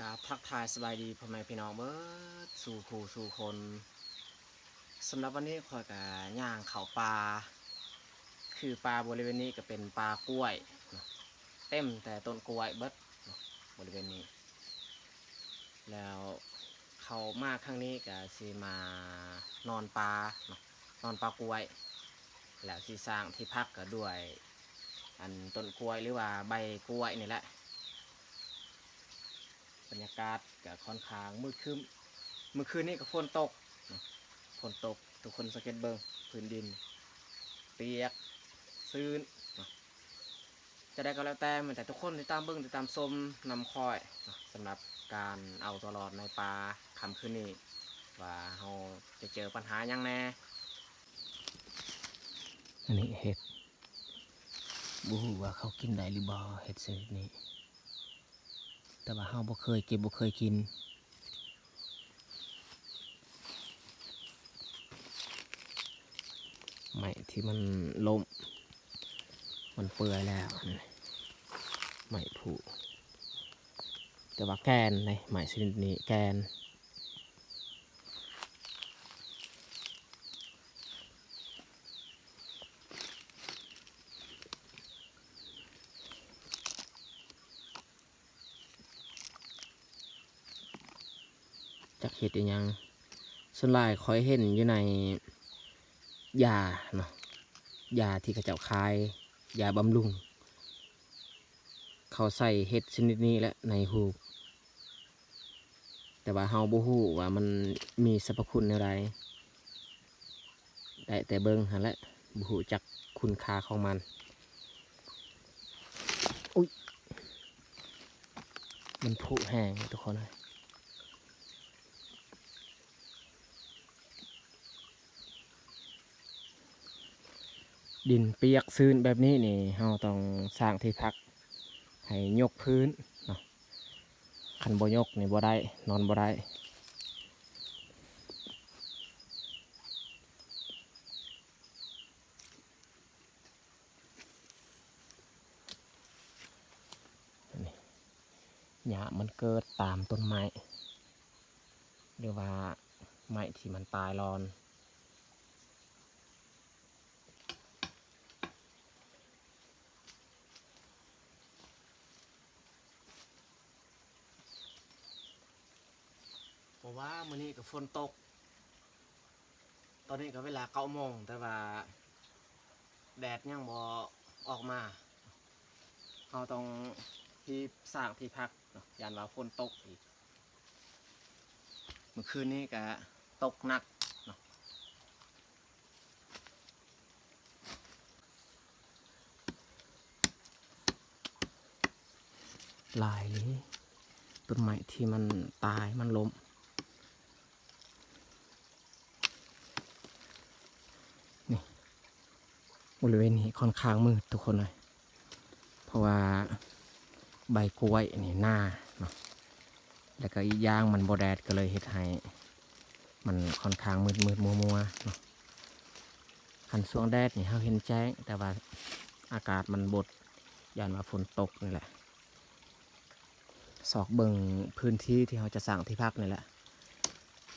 ກາບທັກທາຍສະບາຍດີພໍ່ແມ່ພີ່ນ້ອງເບິດສູ່ຄູ່ສູ່ຄົນ. ສຳລັບວັນນີ້ຂ້ອຍກະຍ່າງເຂົ້າປ່າ ຄືປ່າບໍລິເວນນີ້ກະເປັນປ່າກ້ວຍເນາະ ເຕັມແຕ່ຕົ້ນກ້ວຍເບິດເນາະ ບໍລິເວນນີ້. ແລ້ວເຂົ້າມາຄັ້ງນີ້ກະຊິມານອນປ່າເນາະ ນອນປ່າກ້ວຍ ແລ້ວຊິສ້າງທີ່ພັກກະດ້ວຍອັນຕົ້ນກ້ວຍ ຫຼືວ່າໃບກ້ວຍນີ້ແຫຼະ. ບັນຍາກາດກະຄ່ອນຂ້າງມືດຄຶ້ມ ມື້ຄືນນີ້ກະຝົນຕົກເນາະ ຝົນຕົກ ທຸກຄົນສັງເກດເບິ່ງພື້ນດິນປຽກຊື້ນເນາະ. ຈະໄດ້ກໍແລ້ວແຕ່ ແມ່ນແຕ່ທຸກຄົນຕິດຕາມເບິ່ງຕິດຕາມຊົມນຳຂ້ອຍເນາະ ສຳລັບການເອົາຕົວລອດໃນປ່າຄ່ຳຄືນນີ້ ວ່າເຮົາຈະເຈີບັນຫາຫຍັງແດ່. ອັນນີ້ເຫັດ ບໍ່ຮູ້ວ່າເຂົາກິນໄດ້ຫຼືບໍ່ ເຫັດຊະນິດນີ້ ແຕ່ວ່າເຮົາບໍ່ເຄີຍເກັບ ບໍ່ເຄີຍກິນ. ໄມ້ທີ່ມັນລົ້ມ ມັນເປື່ອຍແລ້ວ ໄມ້ຜຸ ແຕ່ວ່າແກ່ນເດ້ ໄມ້ຊະນິດນີ້ແກ່ນ. ຈັກເຮັດອີ່ຫຍັງ ສ່ວນຫຼາຍຂ້ອຍເຫັນຢູ່ໃນຢາເນາະ ຢາທີ່ເຂົາເຈົ້າຂາຍ ຢາບຳລຸງ ເຂົາໃສ່ເຫັດຊະນິດນີ້ແຫຼະໃນຮູບ ແຕ່ວ່າເຮົາບໍ່ຮູ້ວ່າມັນມີສັບພະຄຸນແນວໃດ ໄດ້ແຕ່ເບິ່ງຫັ້ນແຫຼະ ບໍ່ຮູ້ຈັກຄຸນຄ່າຂອງມັນ. ອຸ້ຍ ມັນຜຸແຮງທຸກຄົນເອີຍ. ດິນປຽກຊື້ນແບບນີ້ນີ້ ເຮົາຕ້ອງສ້າງທີ່ພັກໃຫ້ຍົກພື້ນເນາະ ຄັນບໍ່ຍົກນີ້ບໍ່ໄດ້ ນອນບໍ່ໄດ້. ນີ້ ຫຍ້າມັນເກີດຕາມຕົ້ນໄມ້ ຫຼືວ່າໄມ້ທີ່ມັນຕາຍລອນ. ເພາະວ່າມື້ນີ້ກໍຝົນຕົກ ຕອນນີ້ກໍເວລາເກົ້າໂມງ ແຕ່ວ່າແດດຍັງບໍ່ອອກມາ ເຮົາຕ້ອງຮີບສ້າງທີ່ພັກເນາະ ຢ້ານວ່າຝົນຕົກອີກ. ມື້ຄືນນີ້ກະຕົກໜັກເນາະ ຫຼາຍເລີຍ ຕົ້ນໄມ້ທີ່ມັນຕາຍ ມັນລົ້ມ. ນີ້ ບໍລິເວນນີ້ຄ່ອນຂ້າງມືດທຸກຄົນເອີຍ ເພາະວ່າໃບກ້ວຍນີ້ໜາເນາະ ແລ້ວກໍອີກຢ່າງມັນບໍ່ແດດ ກໍເລີຍເຮັດໃຫ້ມັນຄ່ອນຂ້າງມືດໆມົວໆເນາະ. ຄັນຊ່ວງແດດນີ້ເຮົາເຫັນແຈ້ງ ແຕ່ວ່າອາກາດມັນບົດ ຢ້ານວ່າຝົນຕົກນີ້ແຫຼະ. ຊອກເບິ່ງພື້ນທີ່ທີ່ເຮົາຈະສ້າງທີ່ພັກນີ້ແຫຼະ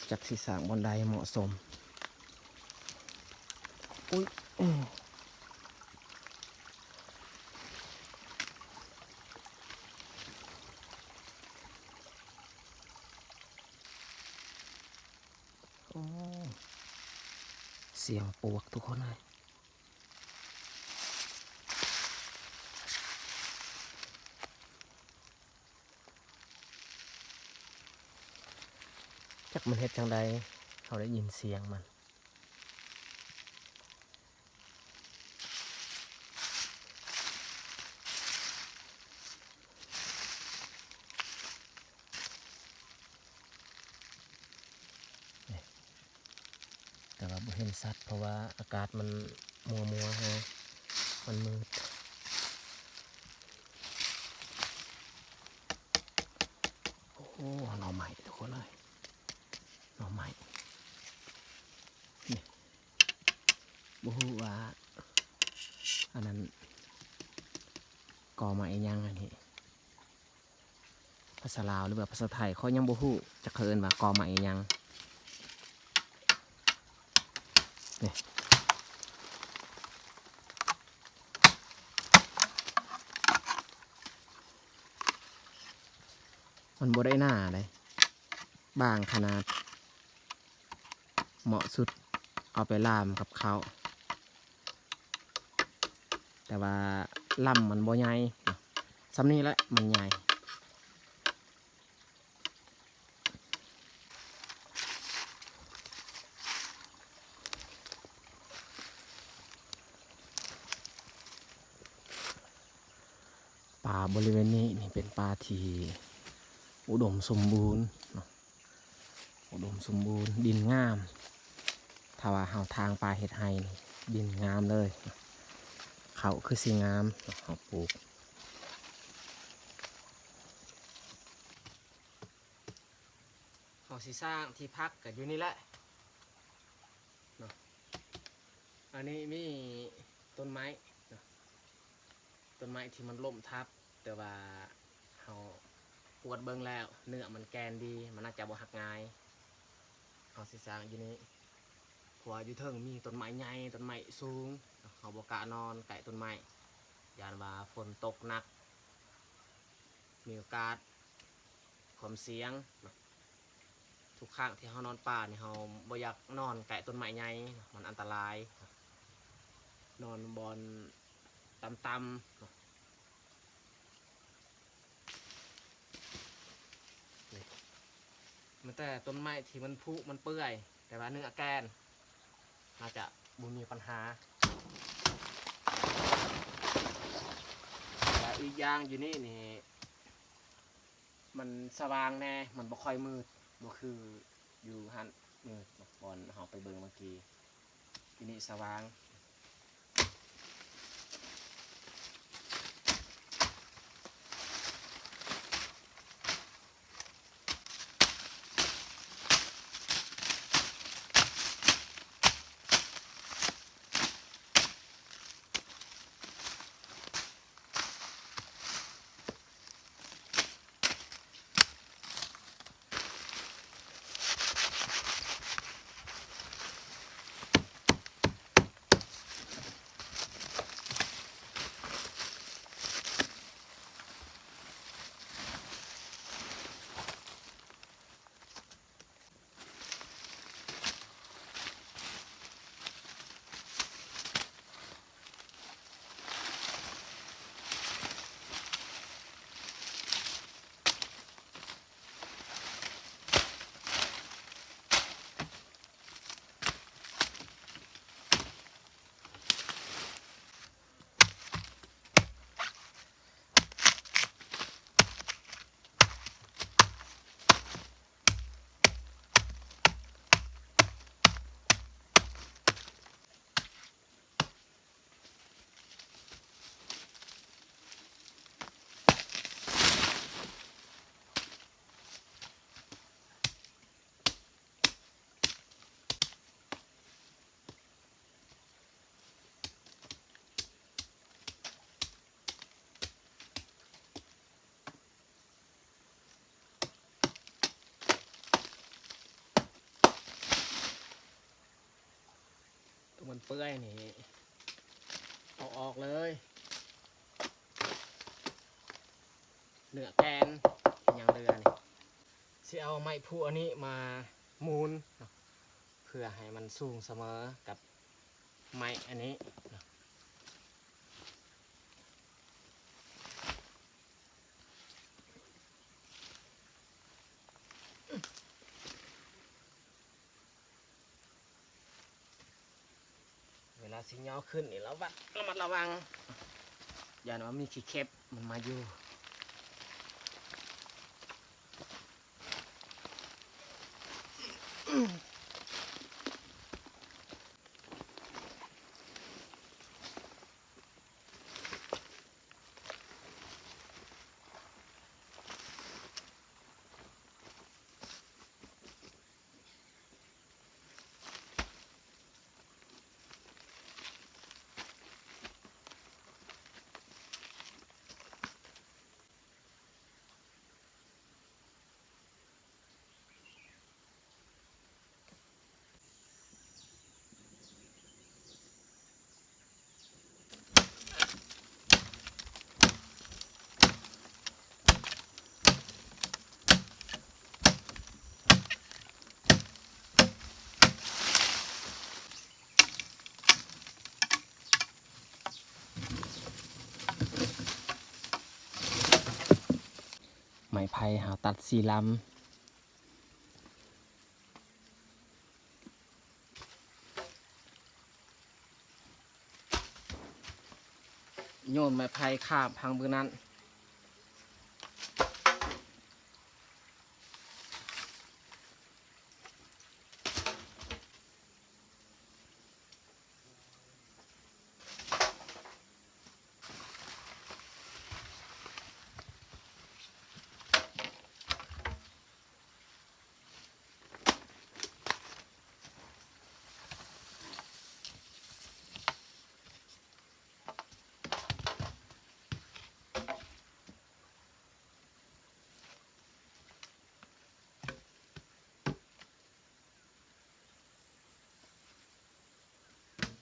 ຈັກຊິສ້າງບ່ອນໃດເໝາະສົມ. ອຸ້ຍ ໂອ້ ສຽງປວກທຸກຄົນເອີຍ. ຈັກມັນເຮັດຈັ່ງໃດ ເຮົາໄດ້ຍິນສຽງມັນ. ແຕ່ວ່າບໍ່ເຫັນຊັດ ເພາະວ່າອາກາດມັນມົວໆ ມັນມືດ. ໂອ້ ໜໍ່ໄມ້ທຸກຄົນເອີຍ ໜໍ່ໄມ້ ນີ້ ບໍ່ຮູ້ວ່າ ອັນນັ້ນ ກໍໄມ້ອີຫຍັງອັນນີ້. ພາສາລາວ ຫຼືວ່າພາສາໄທ ຂ້ອຍຍັງບໍ່ຮູ້ຈັກເຂົາເອີ້ນວ່າກໍໄມ້ອີ່ຫຍັງ. ນີ້ ມັນບໍ່ໄດ້ໜາເດ້ ບາງຂະໜາດ ເໝາະສຸດເອົາໄປລາມກັບເຂົ້າ ແຕ່ວ່າລຳມັນບໍ່ໃຫຍ່ ສ່ຳນີ້ແຫຼະມັນໃຫຍ່. ປ່າບໍລິເວນນີ້ນີ້ເປັນປ່າທີ່ອຸດົມສົມບູນເນາະ ອຸດົມສົມບູນ ດິນງາມ. ຖ້າວ່າເຮົາທາງປ່າເຮັດໄຮ່ນີ້ ດິນງາມເລີຍ ເຂົ້າຄືຊິງາມ ເຮົາປູກ. ເຮົາຊິສ້າງທີ່ພັກກໍຢູ່ນີ້ແຫຼະເນາະ. ອັນນີ້ມີຕົ້ນໄມ້ເນາະ ຕົ້ນໄມ້ທີ່ມັນລົ້ມທັບ ແຕ່ວ່າເຮົາກວດເບິ່ງແລ້ວ ເນື້ອມັນແກ່ນດີ ມັນໜ້າຈະບໍ່ຫັກງ່າຍ. ເຮົາຊິສ້າງຢູ່ນີ້ ເພາະວ່າຢູ່ເທິງມີຕົ້ນໄມ້ໃຫຍ່ ຕົ້ນໄມ້ສູງ ເຮົາບໍ່ກ້ານອນໃກ້ຕົ້ນໄມ້ ຢ້ານວ່າຝົນຕົກໜັກ ມີໂອກາດຄວາມສ່ຽງ. ທຸກຄັ້ງທີ່ເຮົານອນປ່ານີ້ ເຮົາບໍ່ຢາກນອນໃກ້ຕົ້ນໄມ້ໃຫຍ່ ມັນອັນຕະລາຍ. ນອນບ່ອນຕ່ຳໆ ນີ້ ມີແຕ່ຕົ້ນໄມ້ທີ່ມັນຜຸມັນເປື່ອຍ ແຕ່ວ່າເນື້ອແກ່ນ ໜ້າຈະບໍ່ມີບັນຫາ. ແລະ ອີກຢ່າງຢູ່ນີ້ນີ້ ມັນສະຫວ່າງແດ່ ມັນບໍ່ຄ່ອຍມືດ ບໍ່ຄືຢູ່ຫັ້ນມືດ ບ່ອນເຮົາໄປເບິ່ງເມື່ອກີ້ ຢູ່ນີ້ສະຫວ່າງ. ຕົວມັນເປື່ອຍນີ້ ເອົາອອກເລີຍ ເນື້ອແກ່ນຍັງເຫຼືອນີ້. ຊິເອົາໄມ້ຜຸອັນນີ້ມາໝູນເນາະ ເພື່ອໃຫ້ມັນສູງສະເໝີກັບໄມ້ອັນນີ້ເນາະ. ເວລາຊິຍໍຂຶ້ນນີ້ ລະວັດ ລະມັດລະວັງ ຢ້ານວ່າມີຂີ້ເຂັບມັນມາຢູ່. ເ ໄມ້ໄຜ່ເຮົາຕັດສີ່ລຳ ໂຍນໄມ້ໄຜ່ຂ້າມພັງບຶງນັ້ນ.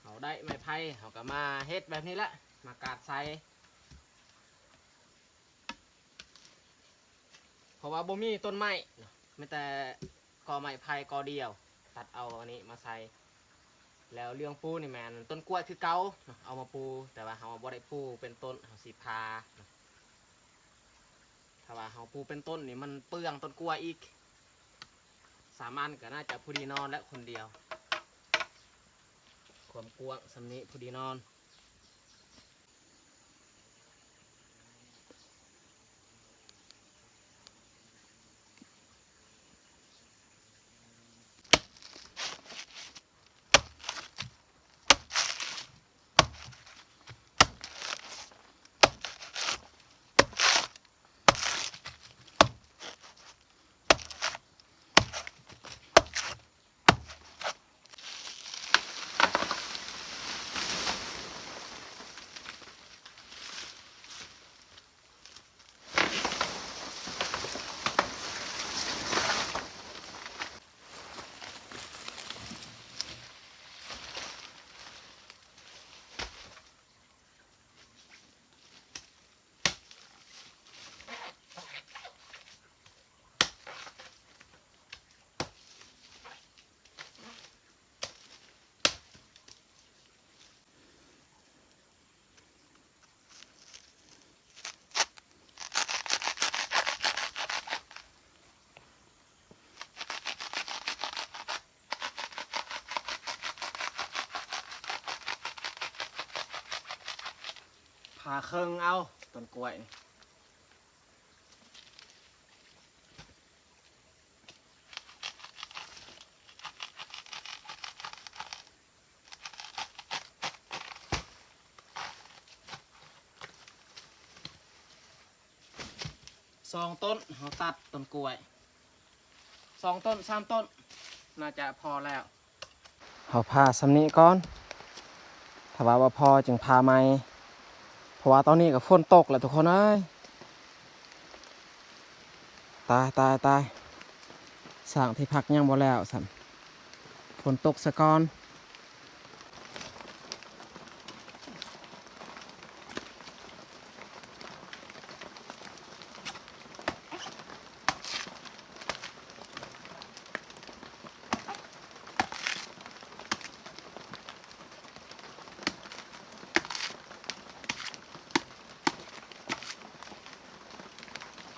ເຮົາໄດ້ໄມ້ໄຜ່ ເຮົາກໍມາເຮັດແບບນີ້ແຫຼະ ມາກາດໃສ່ ເພາະວ່າບໍ່ມີຕົ້ນໄມ້ເນາະ ມີແຕ່ ກໍໄມ້ໄຜ່ກໍດຽວ ຕັດເອົາອັນນີ້ມາໃສ່ ແລ້ວເລື່ອງປູນີ້ແມ່ນຕົ້ນກ້ວຍຄືເກົ່າເນາະ ເອົາມາປູ ແຕ່ວ່າເຮົາບໍ່ໄດ້ປູເປັນຕົ້ນ ເຮົາຊິຜ່າເນາະ ຖ້າວ່າເຮົາປູເປັນຕົ້ນນີ້ມັນເປືອງຕົ້ນກ້ວຍອີກ ສາມອັນກໍໜ້າຈະພໍດີນອນແຫຼະຄົນດຽວ ຄວາມກວ້າງສ່ຳນີ້ພໍດີນອນ. ຜ່າເຄິ່ງເອົາ ຕົ້ນກ້ວຍນີ້ ສອງຕົ້ນ ເຮົາຕັດຕົ້ນກ້ວຍ ສອງຕົ້ນ ສາມຕົ້ນ ໜ້າຈະພໍແລ້ວ ເຮົາຜ່າສ່ຳນີ້ກ່ອນ ຖ້າວ່າບໍ່ພໍຈຶ່ງຜ່າໃໝ່ ເພາະວ່າຕອນນີ້ກໍຝົນຕົກແຫຼະທຸກຄົນເອີຍ ຕາຍ ຕາຍ ຕາຍ ສ້າງທີ່ພັກຍັງບໍ່ແລ້ວຊ້ຳ ຝົນຕົກສາກ່ອນ.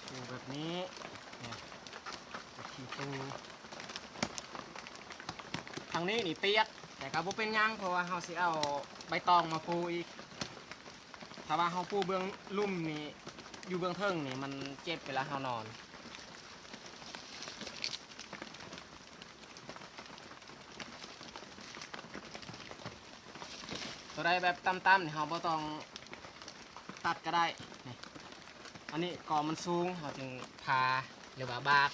ປູແບບນີ້ ນີ້ ວິທີປູ ທາງນີ້ນີ້ປຽກ ແຕ່ກໍບໍ່ເປັນຫຍັງ ເພາະວ່າເຮົາຊິເອົາໃບຕອງມາປູອີກ ຖ້າວ່າເຮົາປູເບື້ອງລຸ່ມນີ້ ຢູ່ເບື້ອງເທິງນີ້ ມັນເຈັບເວລາເຮົານອນ. ຕົວໃດແບບຕ່ຳໆນີ້ ເຮົາບໍ່ຕ້ອງຕັດກໍໄດ້ ນີ້ ອັນນີ້ກໍມັນສູງ ເຮົາຈຶ່ງຜ່າ ຫຼືວ່າບາກ.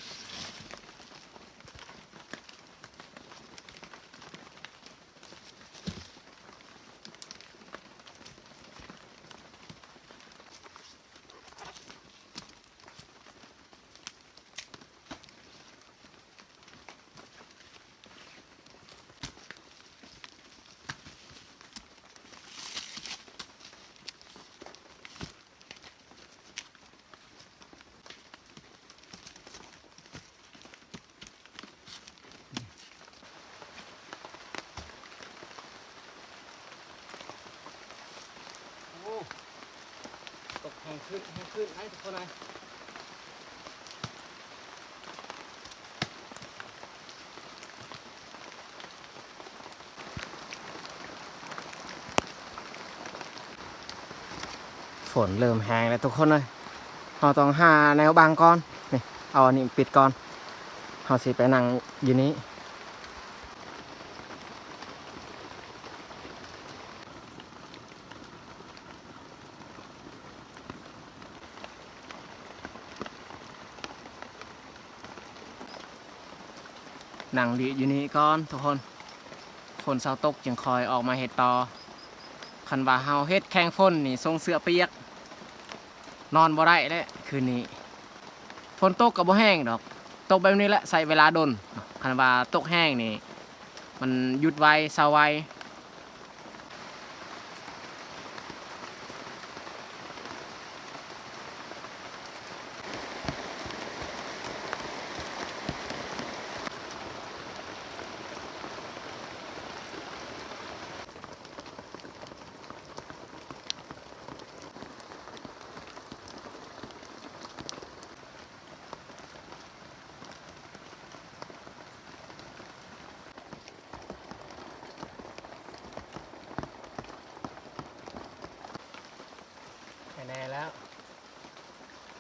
ໂອ້ ຕົກແຮງຂຶ້ນ ແຮງຂຶ້ນໄດ໋ທຸກຄົນເອີຍ. ຝົນເລີ່ມແຮງແລ້ວທຸກຄົນເອີຍ. ເຮົາຕ້ອງຫາແນວບັງກ່ອນ. ນີ້ ເອົາອັນນີ້ປິດກ່ອນ. ເຮົາຊິໄປນັ່ງຢູ່ນີ້. ນັ່ງຫຼີ້ຢູ່ນີ້ກ່ອນທຸກຄົນ, ຝົນເຊົາຕົກຈຶ່ງຄ່ອຍອອກມາເຮັດຕໍ່. ຄັນວ່າເຮົາເຮັດແຂ່ງຝົນນີ້ ສົ່ງເສື້ອປຽກ ນອນບໍ່ໄດ້ແຫຼະຄືນນີ້. ຝົນຕົກກໍບໍ່ແຮງດອກ, ຕົກແບບນີ້ແຫຼະ ໃຊ້ເວລາດົນ. ຄັນວ່າຕົກແຮງນີ້ ມັນຢຸດໄວ ເຊົາໄວ. ແນ່ໆ ແລ້ວ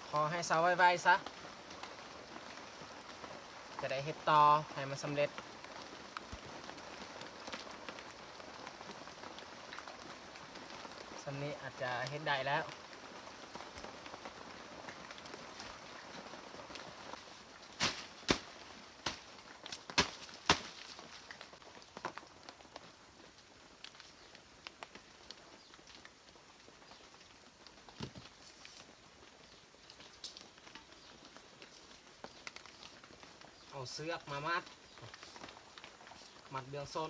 ຂໍໃຫ້ເຊົາໄວໆ ຊະ ຈະໄດ້ເຮັດຕໍ່ໃຫ້ມັນສຳເລັດ. ສ່ຳນີ້ອາດຈະເຮັດໄດ້ແລ້ວ. ເອົາເຊືອກມາມັດ ມັດເບື້ອງສົ້ນ.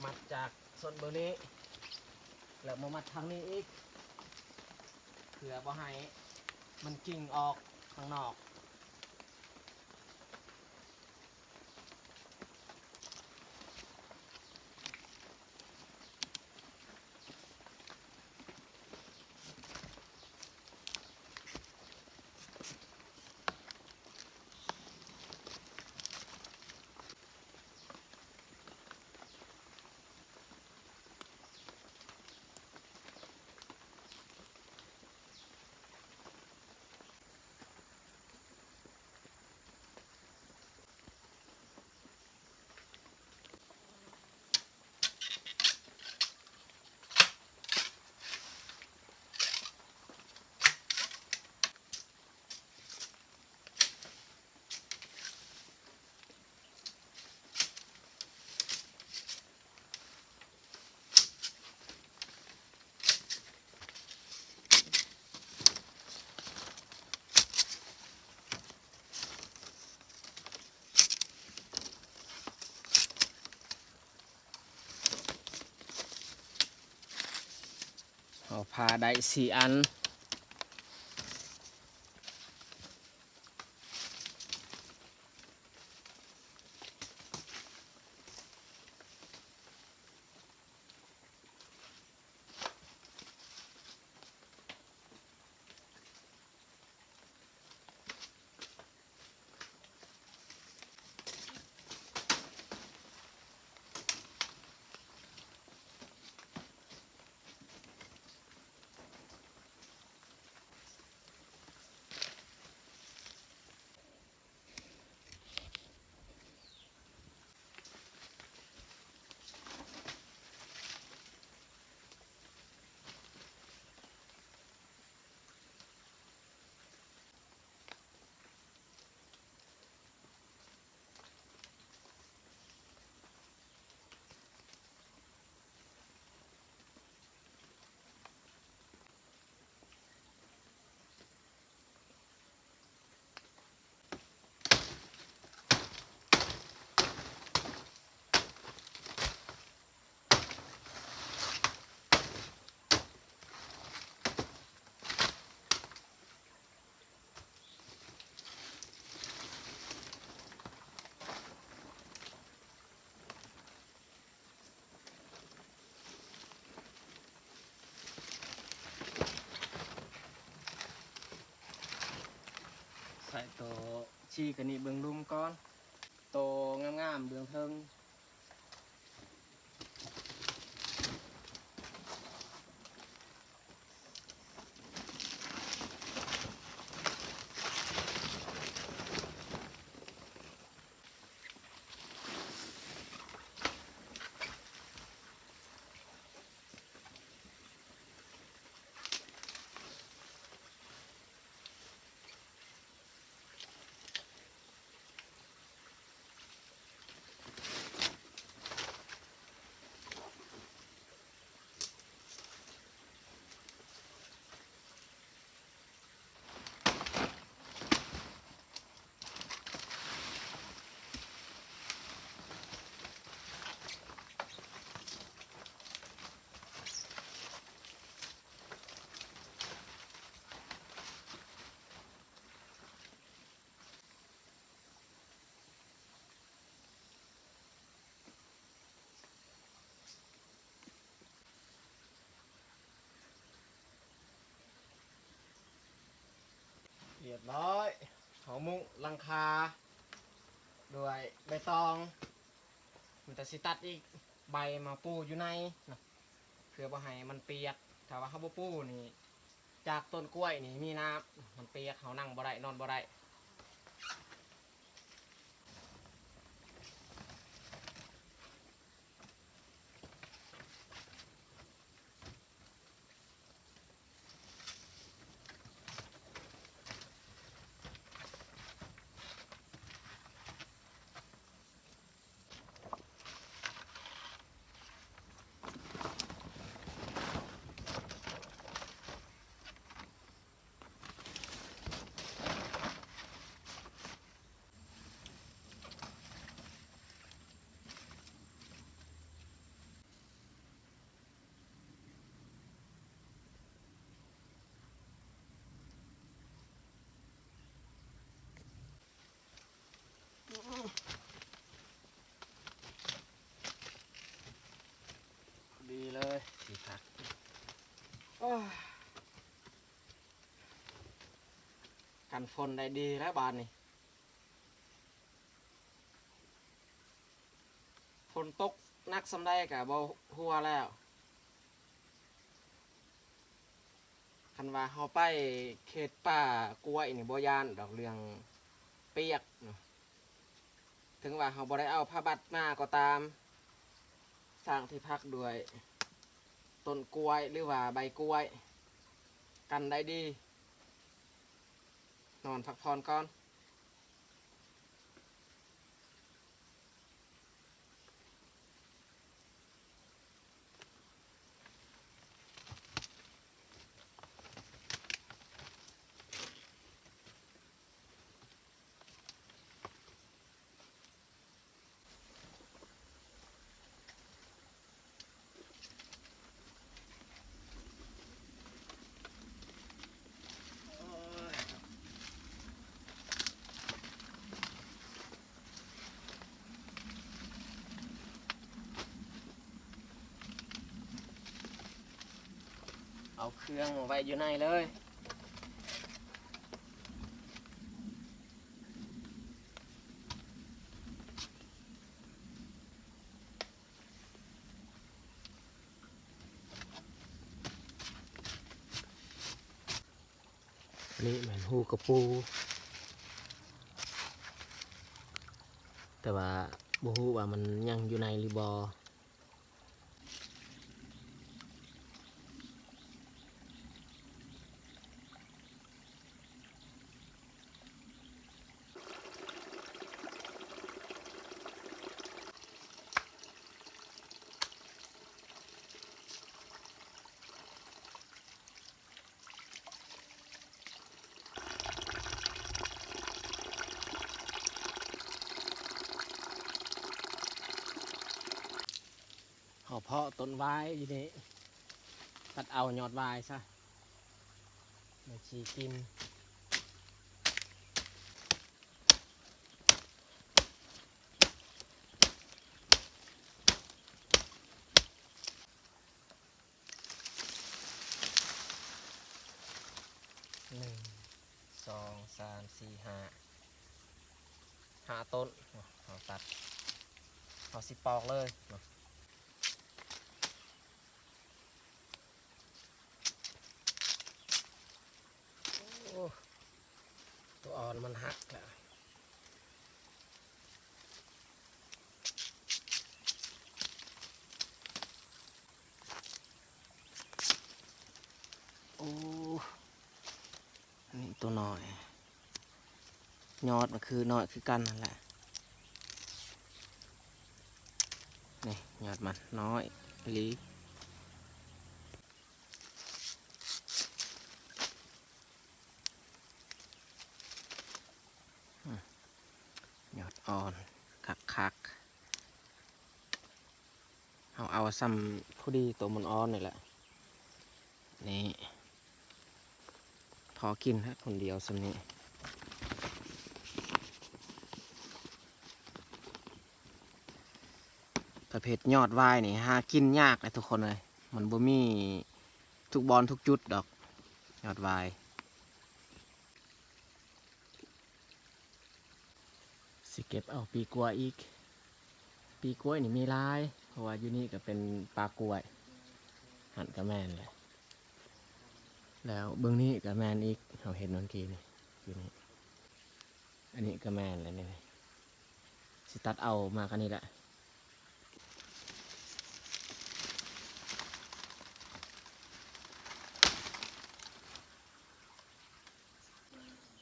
ມັດຈາກສົ້ນເບິ່ງນີ້ ແລ້ວມາມັດທາງນີ້ອີກ ເພື່ອບໍ່ໃຫ້ມັນກິ້ງອອກຂ້າງນອກ. ເຮົາຜ່າໄດ້ສີ່ອັນ. ເ ໂຕຊີ້ກະນີ້ເບິ່ງລຸ່ມກ່ອນ ໂຕງາມໆເບື້ອງເທິງ. ຮຽບຮ້ອຍ ເຮົາມຸງຫຼັງຄາດ້ວຍໃບຕອງ ມັນຈະຊິຕັດອີກໃບມາປູຢູ່ໃນເນາະ ເພື່ອບໍ່ໃຫ້ມັນປຽກ. ຖ້າວ່າເຮົາບໍ່ປູນີ້ ຈາກຕົ້ນກ້ວຍນີ້ມີນ້ຳ ມັນປຽກ ເຮົານັ່ງບໍ່ໄດ້ ນອນບໍ່ໄດ້. ດີເລີຍ ທີ່ພັກ ໂອ້ຍ ກັນຝົນໄດ້ດີແລ້ວບາດນີ້. ຝົນຕົກໜັກສ່ຳໃດກະບໍ່ຮົ່ວແລ້ວ. ຄັນວ່າເຮົາໄປເຂດປ່າກ້ວຍນີ້ ບໍ່ຢ້ານດອກເລື່ອງປຽກເນາະ. ເຖິງວ່າເຮົາບໍ່ໄດ້ເອົາຜ້າບັດມາກໍຕາມ, ສ້າງທີ່ພັກດ້ວຍຕົ້ນກ້ວຍ ຫຼືວ່າໃບກ້ວຍ ກັນໄດ້ດີ. ນອນພັກຜ່ອນກ່ອນ. ເອົາເຄື່ອງໄວ້ຢູ່ໃນເລີຍ. ນີ້ແມ່ນຮູກະປູ, ແຕ່ວ່າບໍ່ຮູ້ວ່າມັນຍັງຢູ່ໃນຫຼືບໍ່. ເຮົາເພາະຕົ້ນຫວາຍຢູ່ນີ້ ຕັດເອົາຍອດຫວາຍຊະ ມາຈີ່ກິນ. ໜຶ່ງ ສ ສອງ ສາມ ສີ່ ຫ້າ ຫ້າຕົ້ນເນາະ ເຮົາຕັດ ເຮົາຊິປອກເລີຍເນາະ. ໂອ້ ຕົວອ່ອນມັນຫັກແລ້ວ. ໂອ້ ອັນນີ້ຕົວນ້ອຍ ຍອດມັນຄືນ້ອຍຄືກັນຫັ້ນແຫຼະ. ນີ້ຍອດມັນນ້ອຍອີ່ຫຼີ. ອືມ ຍອດອ່ອນຄັກໆ. ເຮົາເອົາຊ່ຳພໍດີໂຕມັນອ່ອນນີ້ແຫຼະ. ນີ້ ພໍກິນແລ້ວຄົນດຽວຊ່ຳນີ້. ປະເພດຍອດຫວາຍນີ້ຫາກິນຍາກເດ້ທຸກຄົນເອີຍ. ມັນບໍ່ມີທຸກບ່ອນທຸກຈຸດດອກ ຍອດຫວາຍ. ຊິເກັບເອົາປີກລ້ວຍອີກ. ປີກລ້ວຍນີ້ມີຫຼາຍ ເພາະວ່າຢູ່ນີ້ກໍເປັນປ່າກ້ວຍ. ຫັ້ນກໍແມ່ນແຫຼະ. ແລ້ວເບິ່ງນີ້ກໍແມ່ນອີກ ເຮົາເຫັນເມື່ອກີ້ນີ້ ຢູ່ນີ້. ອັນນີ້ກໍແມ່ນແຫຼະນີ້. ຊິຕັດເອົາໝາກອັນນີ້ແຫຼະ.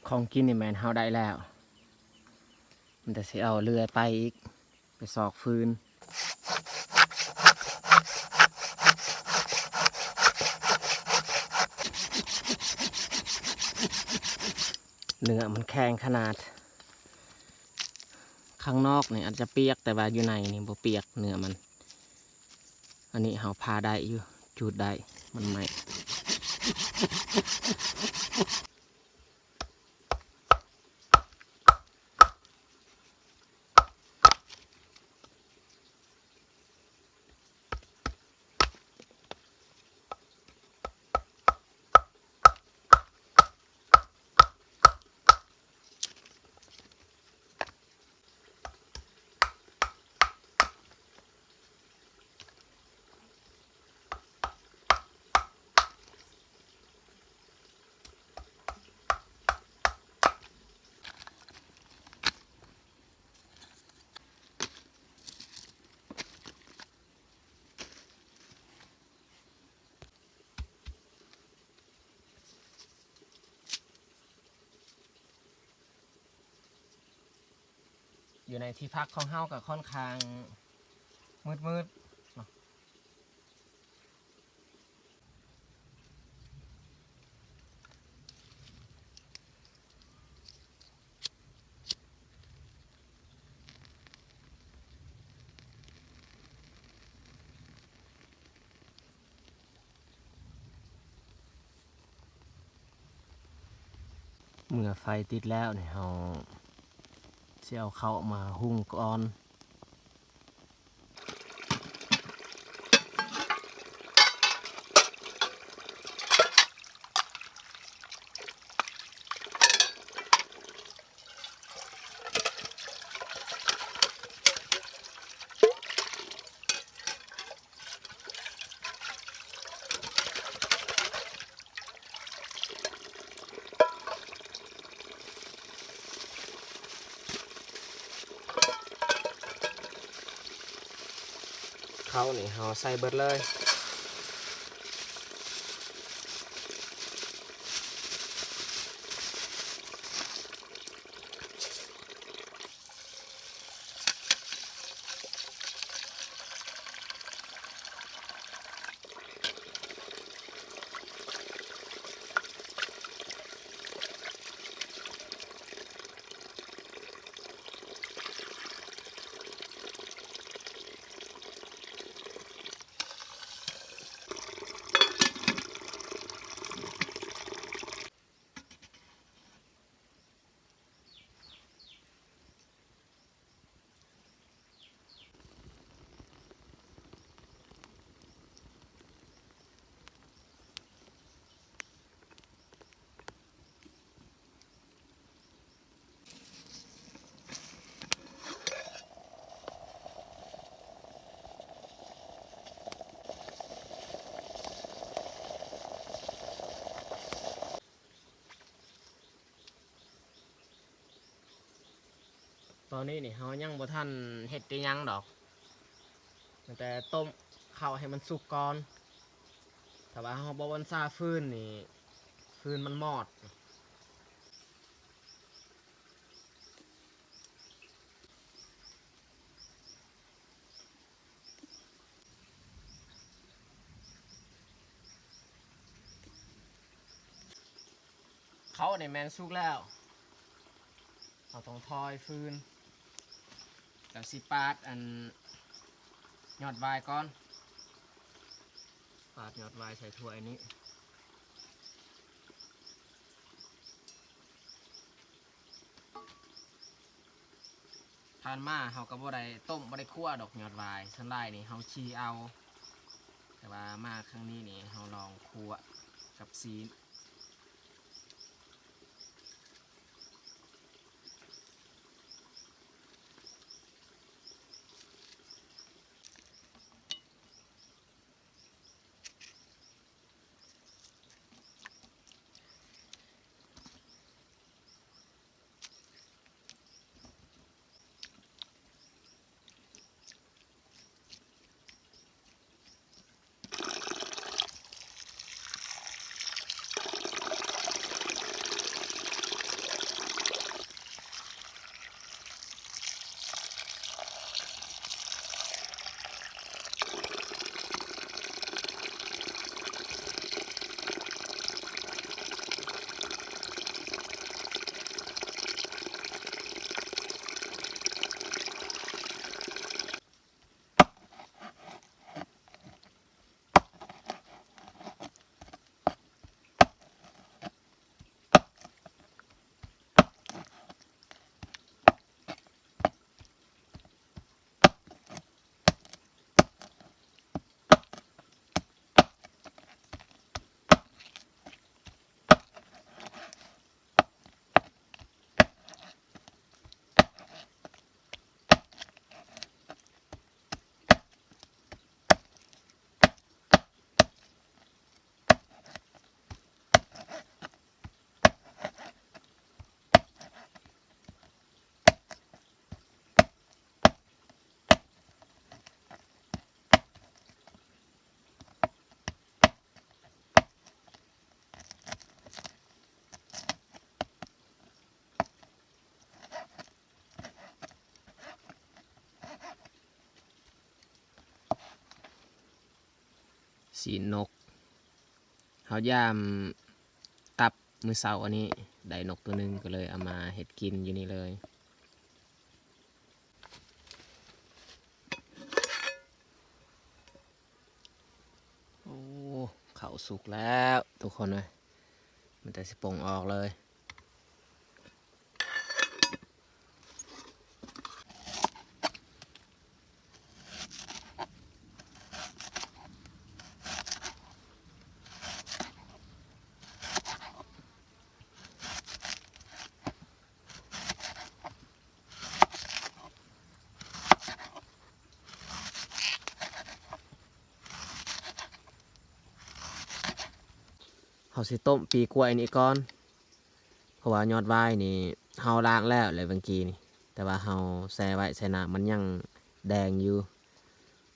ຂອງກິນນີ້ແມ່ນເຮົາໄດ້ແລ້ວ. ມັນແຕ່ຊິເອົາເລື່ອຍໄປອີກ ໄປຊອກຟືນ. ເນື້ອມັນແຂງຂະໜາດ. ຂ້າງນອກນີ້ອາດຈະປຽກ ແຕ່ວ່າຢູ່ໃນນີ້ບໍ່ປຽກເນື້ອມັນ. ອັນນີ້ເຮົາຜ່າໄດ້ຢູ່ ຈູດໄດ້ ມັນໄໝ້. ຢູ່ໃນທີ່ພັກຂອງເຮົາກໍຄ່ອນຂ້າງມືດໆເນາະ. ເມື່ອໄຟຕິດແລ້ວນີ້ ເຮົາຊິເອົາເຂົ້າມາຫຸ່ງກ່ອນ. ເຂົ້ານີ້ເຮົາໃສ່ເບິດເລີຍ. ເ ຕອນນີ້ນີ້ເຮົາຍັງບໍ່ທັນເຮັດອີ່ຫຍັງດອກ ມີແຕ່ຕົ້ມເຂົ້າໃຫ້ມັນສຸກກ່ອນ. ຖ້າວ່າເຮົາບໍ່ບັນຊາຟືນນີ້ ຟືນມັນມອດ. ເຂົ້ານີ້ແມ່ນສຸກແລ້ວ ເຮົາຕ້ອງຖອຍຟືນ ແລ້ວຊິປາດອັນຍອດຫວາຍກ່ອນ ປາດຍອດຫວາຍໃສ່ຖ້ວຍນີ້. ຜ່ານມາເຮົາກໍບໍ່ໄດ້ຕົ້ມ ບໍ່ໄດ້ຂົ້ວດອກຍອດຫວາຍ ສ່ວນຫຼາຍນີ້ເຮົາຈີ່ເອົາ ແຕ່ວ່າມາຄັ້ງນີ້ນີ້ເຮົາລອງຂົ້ວກັບຊີ້ນ. ຊີ້ນນົກ ເຮົາຢາມຕັບມື້ເຊົ້າອັນນີ້ ໄດ້ນົກໂຕໜຶ່ງ ກໍເລີຍເອົາມາເຮັດກິນຢູ່ນີ້ເລີຍ. ໂອ້ ເຂົ້າສຸກແລ້ວທຸກຄົນເອີຍ ມັນແຕ່ຊິປົ່ງອອກເລີຍ. ເຮົາຊິຕົ້ມປີກລ້ວຍນີ້ກ່ອນ ເພາະວ່າຍອດຫວາຍນີ້ເຮົາລ້າງແລ້ວແຫຼະເມື່ອກີ້ນີ້ ແຕ່ວ່າເຮົາແຊ່ໄວ້ໃສ່ນ້ຳ ມັນຍັງແດງຢູ່.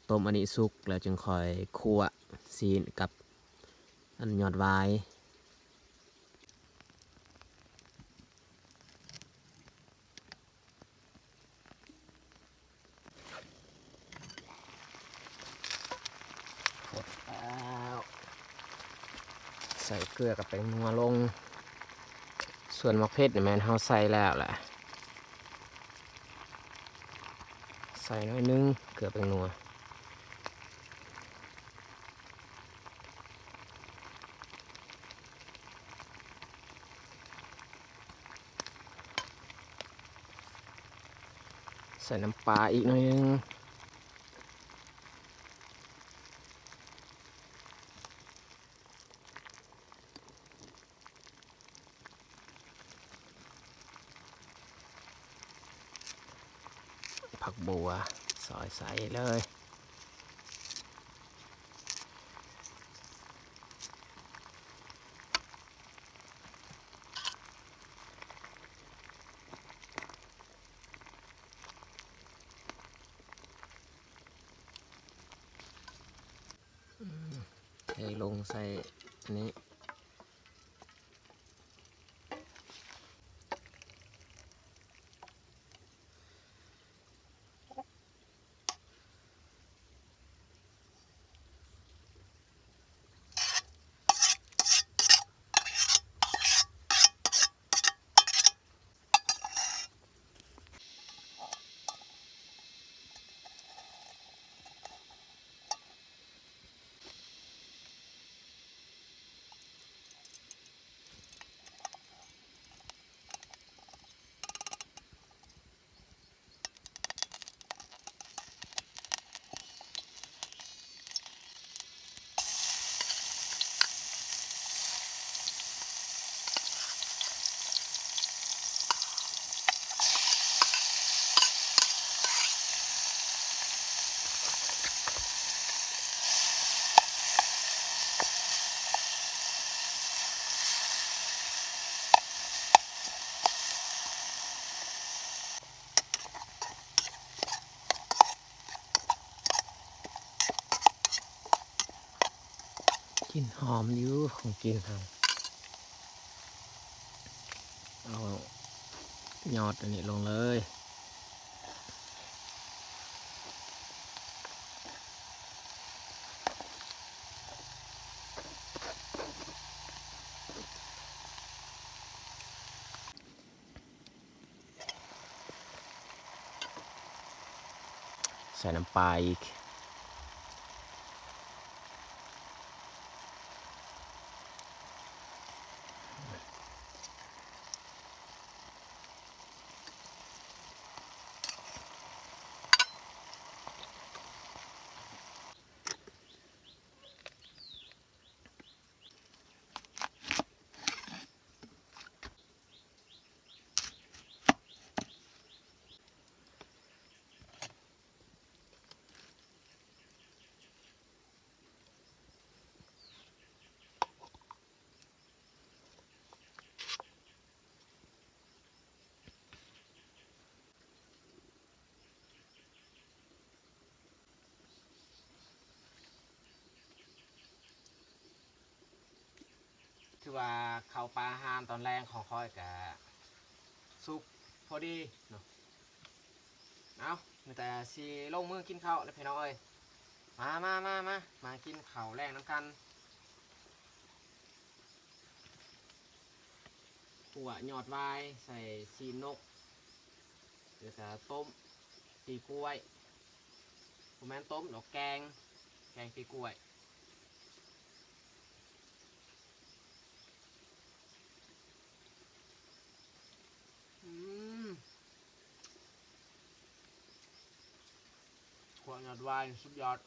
ຕົ້ມອັນນີ້ສຸກແລ້ວຈຶ່ງຄ່ອຍຂົ້ວຊີ້ນກັບອັນຍອດຫວາຍ. ແລ້ວ ໃສ່ເກືອກັບແປ້ງນົວລົງ. ສ່ວນໝາກເຜັດນີ້ແມ່ນເຮົາໃສ່ແລ້ວແຫຼະ ໃສ່ໜ້ອຍໜຶ່ງ ເກືອແປ້ງນົວ. ໃສ່ນ້ຳປາອີກໜ້ອຍໜຶ່ງ. ຜັກບົວຊອຍໃສ່ເລີຍ. ເ ໃສ່ອັນນີ້. ກິ່ນຫອມຢູ່ຂອງກິນເຮົາ. ເອົາຍອດອັນນີ້ລົງເລີຍ. ໃສ່ນ້ຳປາອີກ. ຖືວ່າເຂົ້າປາອາຫານຕອນແລງຂອງຂ້ອຍກະສຸກພໍດີເນາະ. ເອົາ ມີແຕ່ຊິລົງມືກິນເຂົ້າແລ້ວພີ່ນ້ອງເອີຍ. ມາ ມາ ມາ ມາ ມາກິນເຂົ້າແລງນຳກັນ. ຂົ້ວຍອດຫວາຍ ໃສ່ຊີ້ນນົກ ແລ້ວກະຕົ້ມປີກລ້ວຍ. ບໍ່ແມ່ນຕົ້ມດອກ ແກງ ແກງປີກລ້ວຍ. ອືມ ຂົ້ວຍອດຫວາຍສຸດຍອດ.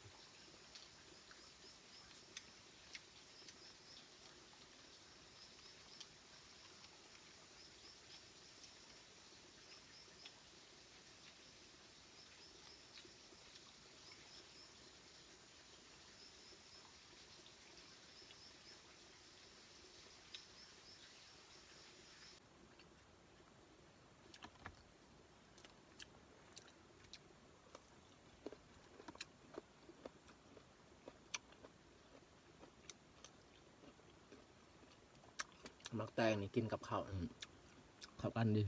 ໝາກແຕງນີ້ກິນກັບເຂົ້າ ອືມ ເຂົ້າກັນດີ.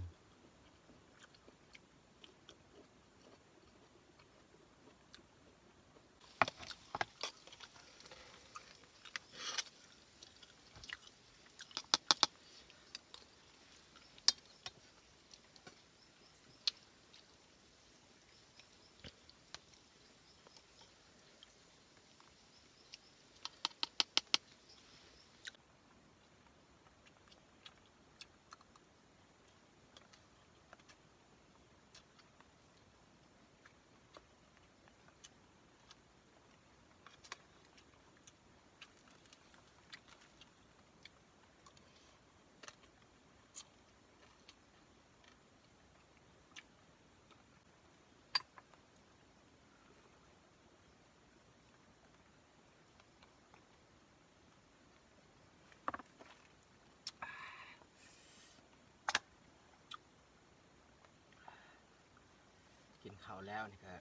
ກິນເຂົ້າແລ້ວນີ້ກະ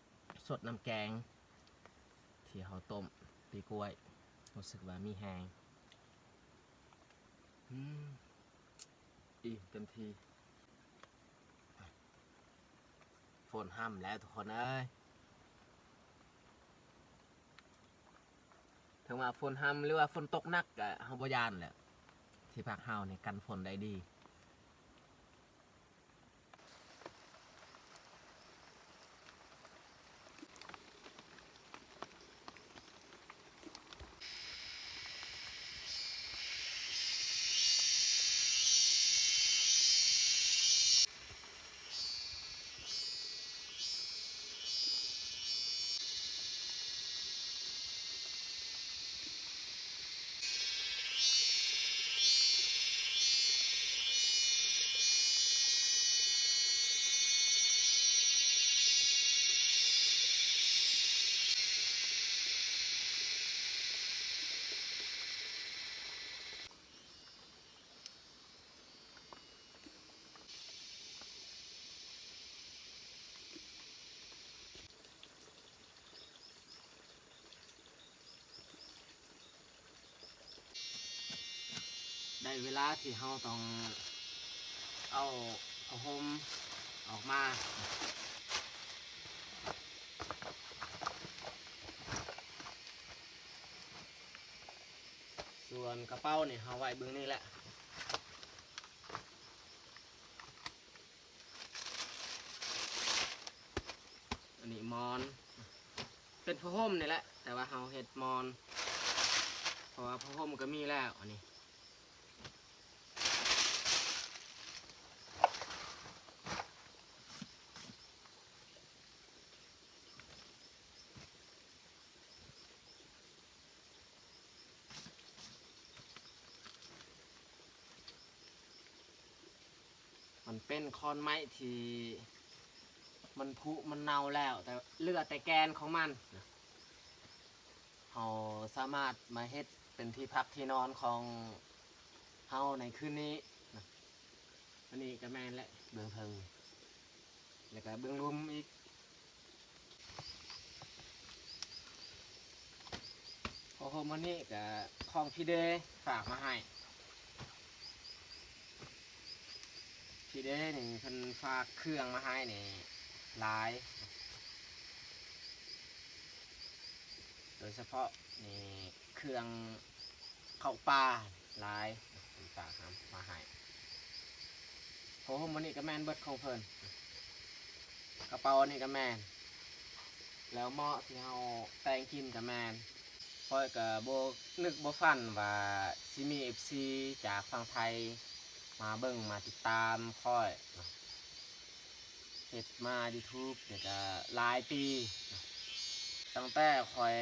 ສົດນ້ຳແກງທີ່ເຮົາຕົ້ມປີກລ້ວຍ. ຮູ້ສຶກວ່າມີແຮງ ອືມ ອີ່ມເຕັມທີ່. ຝົນຮ່ຳແລ້ວທຸກຄົນເອີຍ, ເຖິງວ່າຝົນຮ່ຳ ຫຼືວ່າຝົນຕົກໜັກ ກະເຮົາບໍ່ຢ້ານແຫຼະ, ທີ່ພັກເຮົານີ້ກັນຝົນໄດ້ດີ. ໄດ້ເວລາທີ່ເຮົາຕ້ອງເອົາຜ້າຫົ່ມອອກມາ. ສ່ວນກະເປົານີ້ເຮົາໄວ້ເບື້ອງນີ້ແຫຼະ. ອັນນີ້ໝອນ ເປັນຜ້າຫົ່ມນີ້ແຫຼະ ແຕ່ວ່າເຮົາເຮັດໝອນ ເພາະວ່າຜ້າຫົ່ມກະມີແລ້ວ. ອັນນີ້ ມັນເປັນຂອນໄມ້ທີ່ມັນຜຸມັນເນົ່າແລ້ວ ແຕ່ເຫຼືອແຕ່ແກ່ນຂອງມັນນະ ເຮົາສາມາດມາເຮັດເປັນທີ່ພັກທີ່ນອນຂອງເຮົາໃນຄືນນີ້ນະ. ອັນນີ້ກະແມ່ນແຫຼະ ເບື້ອງເທິງ ແລ້ວກະເບື້ອງລຸ່ມອີກ. ຜ້າຫົ່ມອັນນີ້ກະຂອງພີ່ເດຝາກມາໃຫ້. ພີ່ເດນີ້ເພິ່ນຝາກເຄື່ອງມາໃຫ້ນີ້ຫຼາຍ ໂດຍສະເພາະນີ້ເຄື່ອງເຂົ້າປ່າຫຼາຍ ເພິ່ນຝາກມາໃຫ້. ຜ້າຫົ່ມອັນນີ້ກະແມ່ນເບິດຂອງເພິ່ນ, ກະເປົາອັນນີ້ກະແມ່ນ, ແລ້ວເໝາະທີ່ເຮົາແຕ່ງກິນກະແມ່ນ. ຂ້ອຍກະບໍ່ນຶກບໍ່ຝັນວ່າຊິມີເອັຟຊີຈາກຝັ່ງໄທມາເບິ່ງມາຕິດຕາມຂ້ອຍ. ເຮັດມາຢູທູບນີ້ກະຫຼາຍປີ ຕັ້ງແຕ່ຂ້ອຍ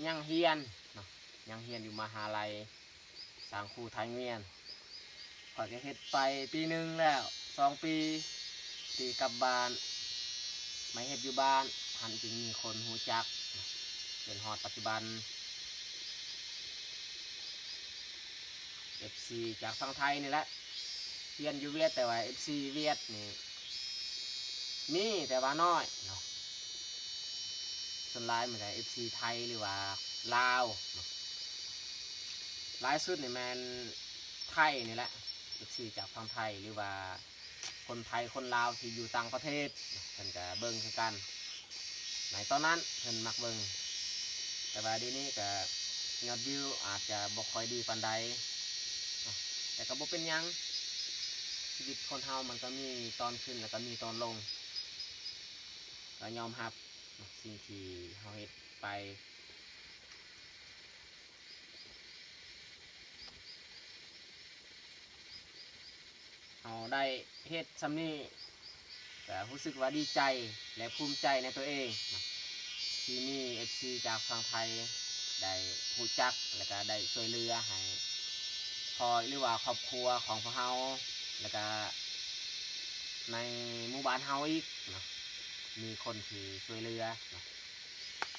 ຍັງຮຽນເນາະ ຍັງຮຽນຢູ່ມະຫາໄລ ສາງຄູໄທວຽນ. ຂ້ອຍກະເຮັດໄປປີໜຶ່ງແລ້ວ ສອງປີ ຕີກັບບ້ານ ມາເຮັດຢູ່ບ້ານ ຫັ້ນຈຶ່ງມີຄົນຮູ້ຈັກ ເນາະ ຈົນຮອດປັດຈຸບັນ. ເອັຟຊີຈາກຝັ່ງໄທນີ້ແຫຼະ ຮຽນຢູ່ຫວຽດ ແຕ່ວ່າເອັຟຊີຫວຽດນີ້ມີແຕ່ວ່ານ້ອຍເນາະ, ສ່ວນຫຼາຍມີແຕ່ເອັຟຊີໄທ ຫຼືວ່າລາວເນາະ. ຫຼາຍສຸດນີ້ແມ່ນໄທນີ້ແຫຼະ ເອັຟຊີຈາກຝັ່ງໄທ ຫຼືວ່າຄົນໄທຄົນລາວທີ່ຢູ່ຕ່າງປະເທດ ເພິ່ນກະເບິ່ງຄືກັນ. ໃນຕອນນັ້ນເພິ່ນມັກເບິ່ງ ແຕ່ວ່າດຽວນີ້ກະຍອດວິວອາດຈະບໍ່ຄ່ອຍດີປານໃດ ແຕ່ກະບໍ່ເປັນຫຍັງ, ຊີວິດຄົນເຮົາມັນກະມີຕອນຂຶ້ນ ແລ້ວກະມີຕອນລົງ, ກະຍອມຮັບສິ່ງທີ່ເຮົາເຮັດໄປ. ເຮົາໄດ້ເຮັດຊ່ຳນີ້ ກະຮູ້ສຶກວ່າດີໃຈ ແລະ ພູມໃຈໃນຕົວເອງ ທີ່ມີເອັຟຊີຈາກຝັ່ງໄທໄດ້ຮູ້ຈັກ ແລະ ກະໄດ້ຊ່ວຍເຫຼືອໃຫ້ຂ້ອຍ ຫຼືວ່າຄອບຄົວຂອງພວກເຮົາ ແລະ ກະໃນໝູ່ບ້ານເຮົາອີກເນາະ ມີຄົນທີ່ຊ່ວຍເຫຼືອເນາະ.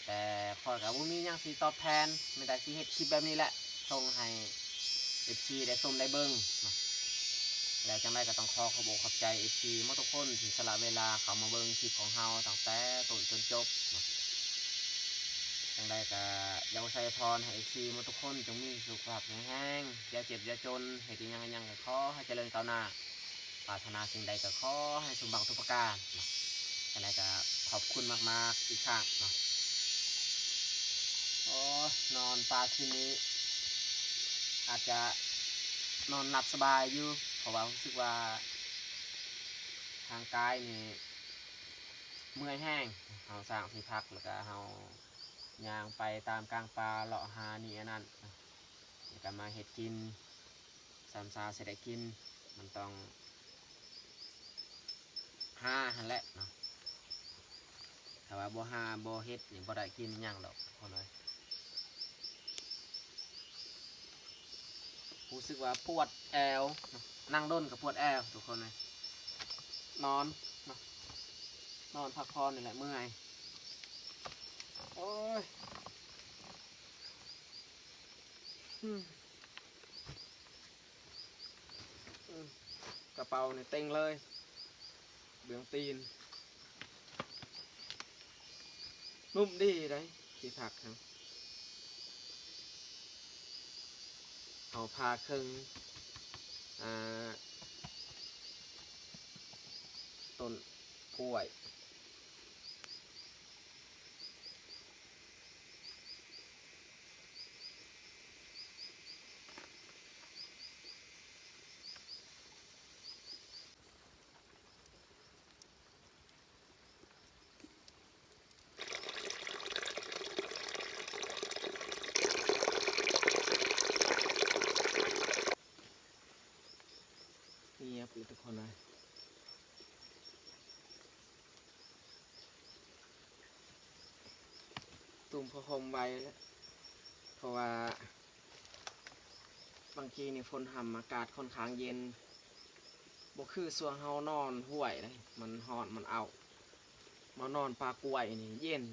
ແຕ່ຂ້ອຍກະບໍ່ມີຫຍັງຊິຕອບແທນ ມີແຕ່ຊິເຮັດຄລິບແບບນີ້ແຫຼະ ສົ່ງໃຫ້ເອັຟຊີໄດ້ຊົມໄດ້ເບິ່ງເນາະ. ແລ້ວຈັ່ງໃດກະຕ້ອງຂໍຂອບອົກຂອບໃຈເອັຟຊີໝົດທຸກຄົນທີ່ສະຫຼະເວລາເຂົ້າມາເບິ່ງຄລິບຂອງເຮົາຕັ້ງແຕ່ຕົ້ນຈົນຈົບເນາະ. ຈັ່ງໃດກໍຢາກອວຍພອນໃຫ້ເອັຟຊີໝົດທຸກຄົນ ຈົ່ງມີສຸຂະພາບແຂງແຮງ, ຢ່າເຈັບຢ່າຈົນ, ເຮັດອີ່ຫຍັງອີ່ຫຍັງກໍຂໍໃຫ້ຈະເລີນກ້າວໜ້າ, ປາດຖະໜາສິ່ງໃດກໍຂໍໃຫ້ສົມຫວັງທຸກປະການເນາະ. ຈັ່ງໃດກໍຂອບຄຸນມາກໆອີກຄັ້ງເນາະ. ໂອ້ຍ ນອນປາຄືນນີ້ອາດຈະນອນຫຼັບສະບາຍຢູ່ ເພາະວ່າຮູ້ສຶກວ່າຮ່າງກາຍນີ້ເມື່ອຍແຮງ. ເຮົາສ້າງທີ່ພັກ ແລ້ວກໍເຮົາຍ່າງໄປຕາມກາງປ່າ ເລາະຫານີ້ອັນນັ້ນ ແລ້ວກໍມາເຮັດກິນ. ສາມສາວຊິໄດ້ກິນ ມັນຕ້ອງຫາຫັ້ນແຫຼະເນາະ. ຖ້າວ່າບໍ່ຫາບໍ່ເຮັດນີ້ ບໍ່ໄດ້ກິນຫຍັງດອກທຸກຄົນເອີຍ. ຮູ້ສຶກວ່າປວດແອວ, ນັ່ງດົນກໍປວດແອວທຸກຄົນເອີຍ. ນອນເນາະ, ນອນພັກຜ່ອນນີ້ແຫຼະ ເມື່ອຍ. ໂອ້ຍ ອືມ ອືມ ກະເປົານີ້ເຕັງເລີຍ, ເບື້ອງຕີນ ນຸ້ມດີໃດ໋ ທີ່ພັກຫັ້ນ. ເຮົາພາເຄິ່ງ ອ່າ ຕົ້ນກ້ວຍ. ງຽບຢູ່ທຸກຄົນເອີຍ. ຕຸ້ມຜ້າຫົ່ມໄວ້ແລ້ວ ເພາະວ່າບາງທີນີ້ຝົນຫ້ຳ ອາກາດຂ້ອນຂ້າງເຢັນ, ບໍ່ຄືຊ່ວງເຮົານອນຫ້ວຍເດ້ ມັນຮ້ອນ ມັນເອົ້າ. ມານອນປ່າກ້ວຍນີ້ເຢັນ.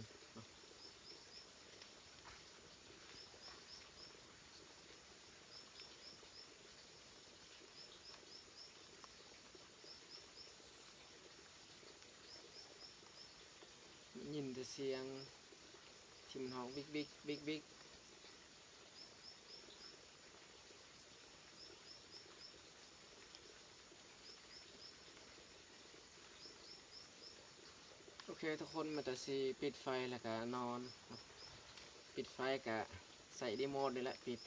ຍິນແຕ່ສຽງທີ່ມັນຮ້ອງວິກວິກ ວິກວິກ. ໂອເຄທຸກຄົນ, ມາແຕ່ຊິປິດໄຟແລ້ວກະນອນ. ປິດໄຟກະໃສ່ຣີໂມດນີ້ແຫຼະປິດ.